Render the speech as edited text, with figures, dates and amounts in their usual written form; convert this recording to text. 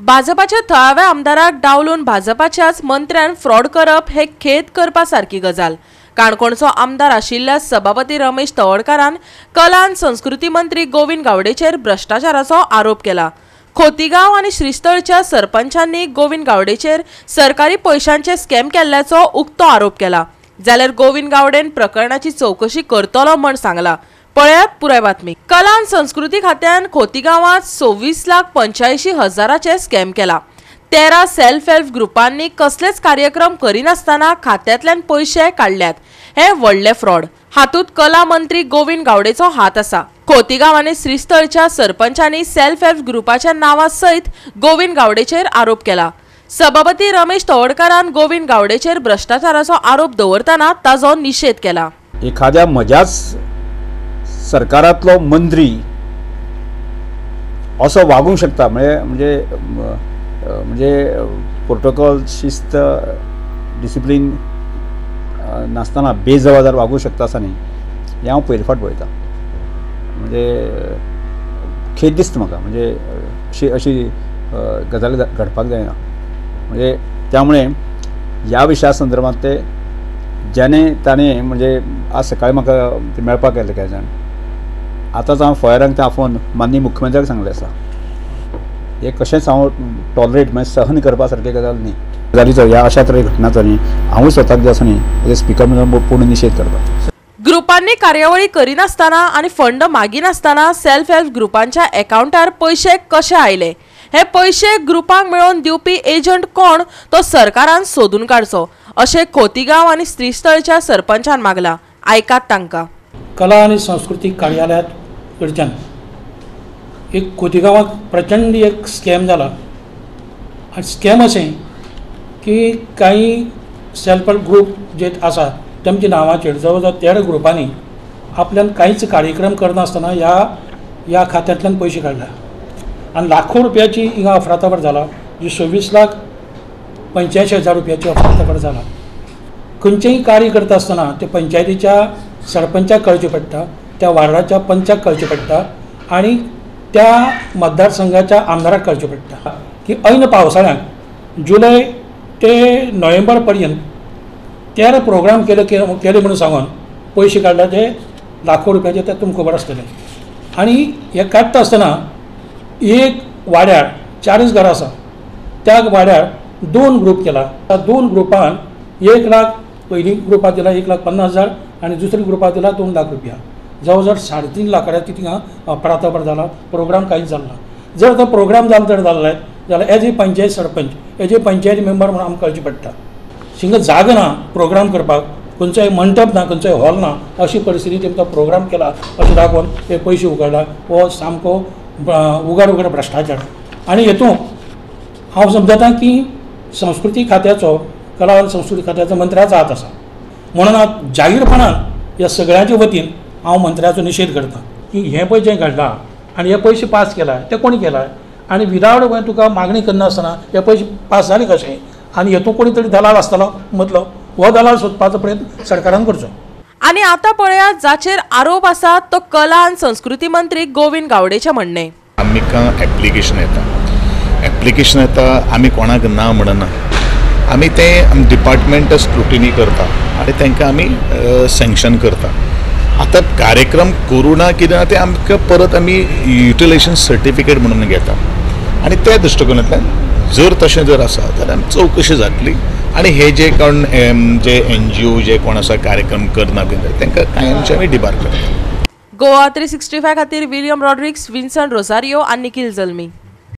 भाजपाच्या थळाव्या आमदाराक डावलून भाजपाच्याच मंत्र्यान फ्रॉड करप हे खेद करपा सारकी गजाल। काणकोणचो आमदार आशिल्ल्या सभापती रमेश तवडकारान कला आनी संस्कृती मंत्री गोविंद गावडेचेर भ्रष्टाचाराचो आरोप केला। खोतीगांव आनी श्रीस्थळच्या सरपंचांनी गोविंद गावडेचेर सरकारी पयशांचे स्कॅम केल्ल्याचो उक्तो आरोप केला। जाल्यार गोविंद गावडेन प्रकरणाची चौकशी करतलो म्हण सांगला। पळयात पुराय बातमी। कला आनी संस्कृती खात्यान खोतीगांवांत 26,85,000 स्कॅम केला। 13 सेल्फ हेल्प ग्रुपांनी कसलेच कार्यक्रम करिनासतना खात्यांतल्यान पयशे काडल्यात। हे व्हडले फ्रॉड। हातूंत कला मंत्री गोविंद गावडेचो हात आसा। खोतीगांव आनी श्रीस्थळच्या सरपंचांनी सेल्फ हेल्प ग्रुपाच्या नांवा सयत गोविंद गावडेचेर आरोप केला। सभापती रमेश तवडकारान गोविंद गावडेचेर भ्रष्टाचाराचो आरोप दवरतना ताजो निशेध केला। एखाद्या म्हज्याच सरकारांतलो मंत्री असो वागूंक शकता म्हणजे म्हणजे प्रोटोकॉल शिस्त डिसिप्लीन नासतना बेजबाबदार वागूं शकता आसा न्ही, हें हांव पयले फावट पळयतां। म्हणजे खेद दिसता म्हाका, म्हणजे अशी अशी गजाली घडपाक जायना। म्हणजे त्यामुळे ह्या विशया संदर्भात ते ज्याने ताणें म्हणजे आज सकाळी म्हाका ते मेळपाक आयले कांय जाण, आतांच हांव फॉयरांक ते आफोवन माननीय मुख्यमंत्र्याक सांगलें आसा, हे कशेंच हांव टॉलरेट म्हणजे सहन करपा सारकी गजाल न्ही। गजालीचो ह्या अशा तरे घटनाचो न्ही हांवूय स्वताक जे आसा न्ही स्पिकर म्हणून पूर्ण निशेध करता। ग्रुपांनी कार्यावळी करिनासतना आनी फंड मागिनासतना सेल्फ हेल्प ग्रुपांच्या एकावंटार पयशे कशे आयले, हे पयशे ग्रुपांक मेळोवन दिवपी एजंट कोण तो सरकारान सोदून काडचो अशें खोतीगांव आनी श्रीस्थळच्या सरपंचान मागला। आयकात तांकां। कला आनी संस्कृतीक कार्यालयात कडच्यान एक खोतीगांवाक प्रचंड एक स्कॅम जाला। आनी स्कॅम अशें की कांय सेल्फ हेल्प ग्रूप जे आसा तेमच्या नांवाचेर जवळ जवळ 13 ग्रुपांनी आपल्यान कांयच कार्यक्रम करनासतना ह्या खात्यांतल्यान पयशे काडल्या आनी लाखो रुपयाची हिंगा अफरातफर जाला, जी 26,85,000 रुपयाची अफरातफर जाला। खंयचेंय कार्य करता आसतना ते पंचायतीच्या सरपंचाक कळचें पडटा, त्या वार्डाच्या पंचाक कळचें पडटा आनी त्या मतदारसंघाच्या आमदाराक कळचें पडटा की ऐन पावसाळ्यांत जुलय ते नोव्हेंबर पर्यंत 13 प्रोग्राम केले केले म्हणून सांगून पयशे काडले ते लाखो रुपयाचे, ते तुमकां खबर आसतलें। आनी हे काडटा आसतना एक वाड्यार 4 घरां आसा, त्या वाड्यार 2 ग्रूप केला। त्या 2 ग्रुपान 1 लाख पयली ग्रुपाक दिला 1,50,000 आनी दुसरी ग्रुपाक दिला 2 लाख रुपया, जवळ जवळ 3.5 लाखाची थिंगा अपरातफर जाला। प्रोग्राम कांयच जालो ना। जर तो प्रोग्राम जालो तर जालो जाल्यार as a panchayat sarpanch as a panchayat member म्हणून आमकां कळचें पडटा। हिंगा जागो ना प्रोग्राम करपाक, खंयचोय मंटप ना, खंयचोय हॉल ना, अशी परिस्थिती तेमकां प्रोग्राम केला अशें दाखोवन ते पयशे उगाडला। हो सामको उगाड उगाड भ्रश्टाचार। आनी हेतूंत हांव समजता की संस्कृती खात्याचो, कला आनी संस्कृती खात्याचो मंत्र्याचो हात आसा, म्हणून हांव जाहीरपणान ह्या सगळ्यांच्या वतीन हांव मंत्र्याचो निशेध करता की हें पळय जें घडलां आनी हे पयशे पास केला ते कोणी केला आनी विदावट तुका मागणी करनासतना हे पयशे पास जाले कशे आनी हेतूंत कोणी तरी दलाल आसतलो मदलो, हो दलाल सोदपाचो प्रयत्न सरकारान करचो। आनी आतां पळयात जाचेर आरोप आसा तो कला आनी संस्कृती मंत्री गोविंद गावडेचें म्हणणें। आमकां एप्लिकेशन येता, एप्लिकेशन येता, आमी कोणाक ना म्हणना, आमी तें डिपार्टमेंट स्क्रुटिनी करता आनी तांकां आमी सँक्शन करता। आतां कार्यक्रम करूं ना कितें ना तें आमकां परत आमी युटिलायझेशन सर्टिफिकेट म्हणून घेता आनी त्या दृश्टिकोनांतल्यान जर तशें जर आसा जाल्यार आमी चवकशी जातली आनी हे जे कोण जे एनजीओ जे कोण आसा कार्यक्रम करना बीन तांकां कायमचे आमी डिबार करता। गोवा 365 खातीर विलियम रॉड्रिक्स, विन्सन रोजारियो आनी निखिल जल्मी।